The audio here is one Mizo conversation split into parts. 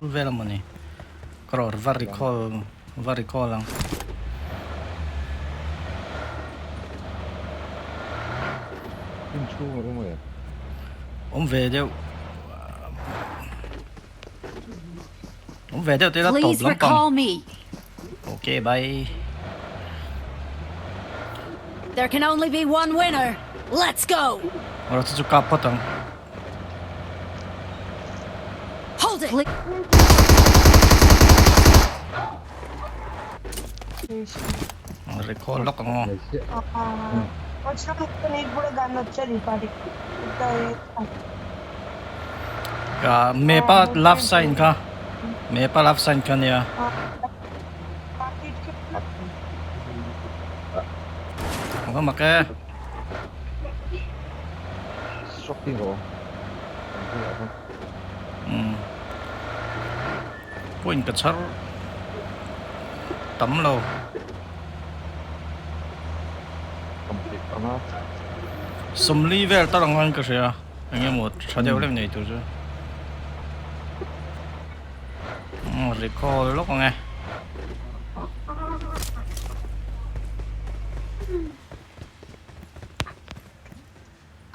Vel a mawni. Ka rawh va recall va recall ang. Hmun chhung a awm em? Awm ve deuh. Awm ve deuh te la tawp lampang. Okay bye. There can only be one winner. Let's go. Ora chu chu kap phawt ang. Hold it. Recall lawk ang aw. Ka map a love sign kha map a love sign kha nia. Ang mak e. Umm point ka chhar tam lo. Sawmli vel tal ang khan ka hria eng emaw tha deuh reuh nei tur chu. Umm recall lawk ang e.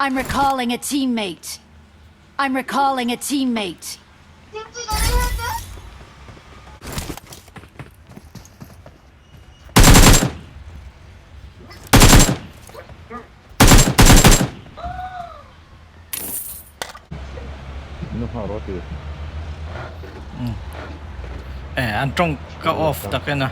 I'm recalling a teammate. I'm recalling a teammate. Eh an tawng ka off tak en a.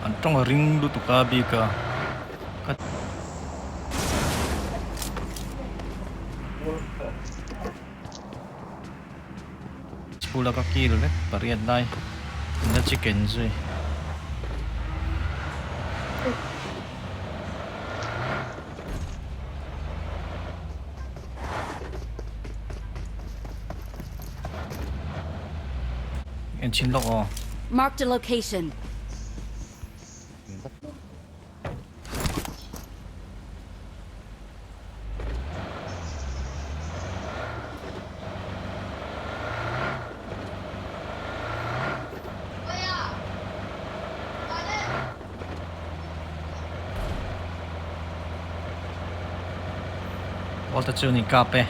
An tawng a ring lutuk a bik a ka School a ka kil vek pariat lai la chicken zui. En chhin lawk aw. Marked a location. Awta chu ni kap e.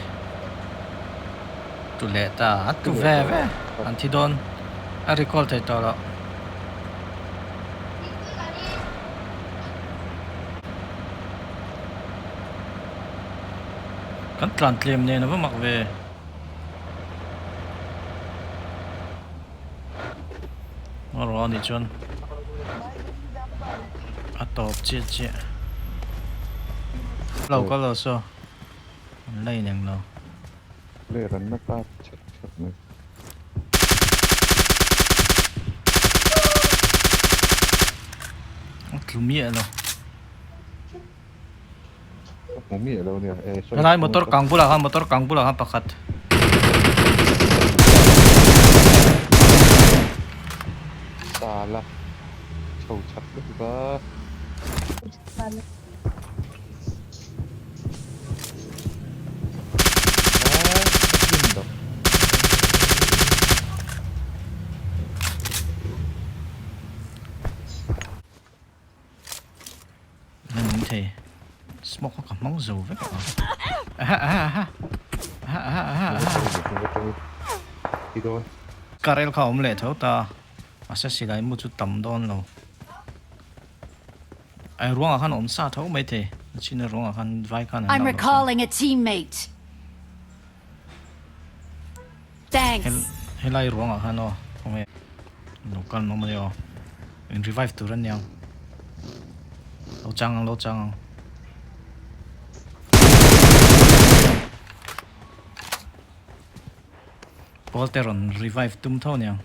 Tu leh ta a tu ve ve an thi dawn a recall thei tawh loh. Kan tlan tlem nen a va mak ve. A ruah anih chuan a tawp chiah chiah. Lo kal lo saw an la ineng lo. Player an la ta chhek chhek mai. A tlu miah lo. Ka hmu miah lo nia. Eh, sorry. Helai motor kang bulah khan motor kang bulah khan pakhat. Sala. Chho chak lutuk a. La nung thei smoke kha ka hmang zo vek a aha aha aha aha aha aha aha Karel kha a awm leh tho ta mahse silai mu chu tam dawn lo ai ruangah khan a awm sa tho maithei nachina ruangah khan vai khan an I'm lak loh chuan. recalling a teammate. Thanks. Helai ruangah khan aw khawnge lo kal nawm ania aw in revive tur aniang lo chang ang lo chang ang. Pawl te rawn revive tum tho aniang.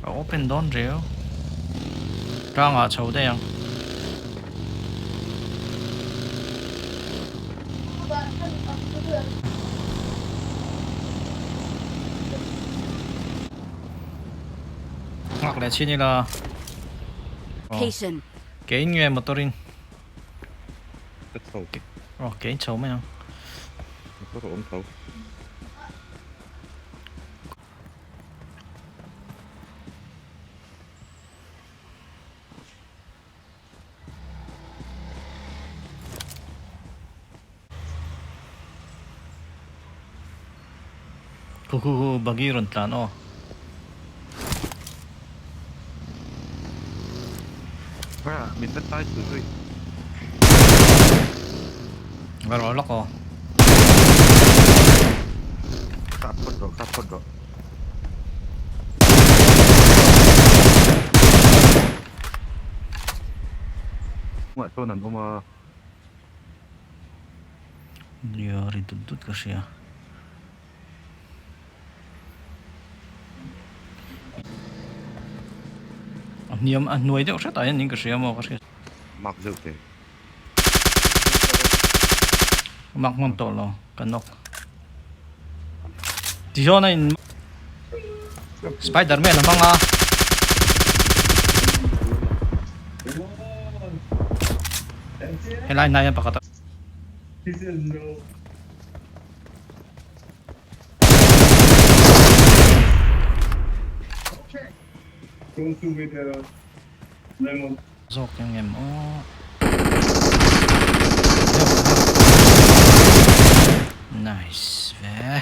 A open dawn reu. Tlangah chho daih ang. Nghak leh chin ila. Location. Kein nge motor in. Ka chho. Oh, kein chho mai ang. Motor a awm tho. Khu khu khu buggy rawn tlan aw. Ah, min la tai chu zui. Va rawh lawk aw. Kap phawt rawh, kap phawt rawh. Hmuah chuan an awm a. Nia ri dut dut ka hria. A hniam a hnuai deuh hret ah hian in ka hria maw ka hria. Mak deuh te. Mak hman tawh lo ka nawk. Tihian a in Spiderman a hmang a. Helai hnai hian pakhat a. Zawk eng em aw. Nice ve.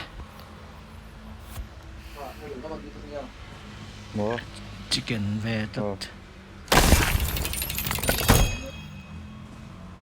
Chicken ve tlat.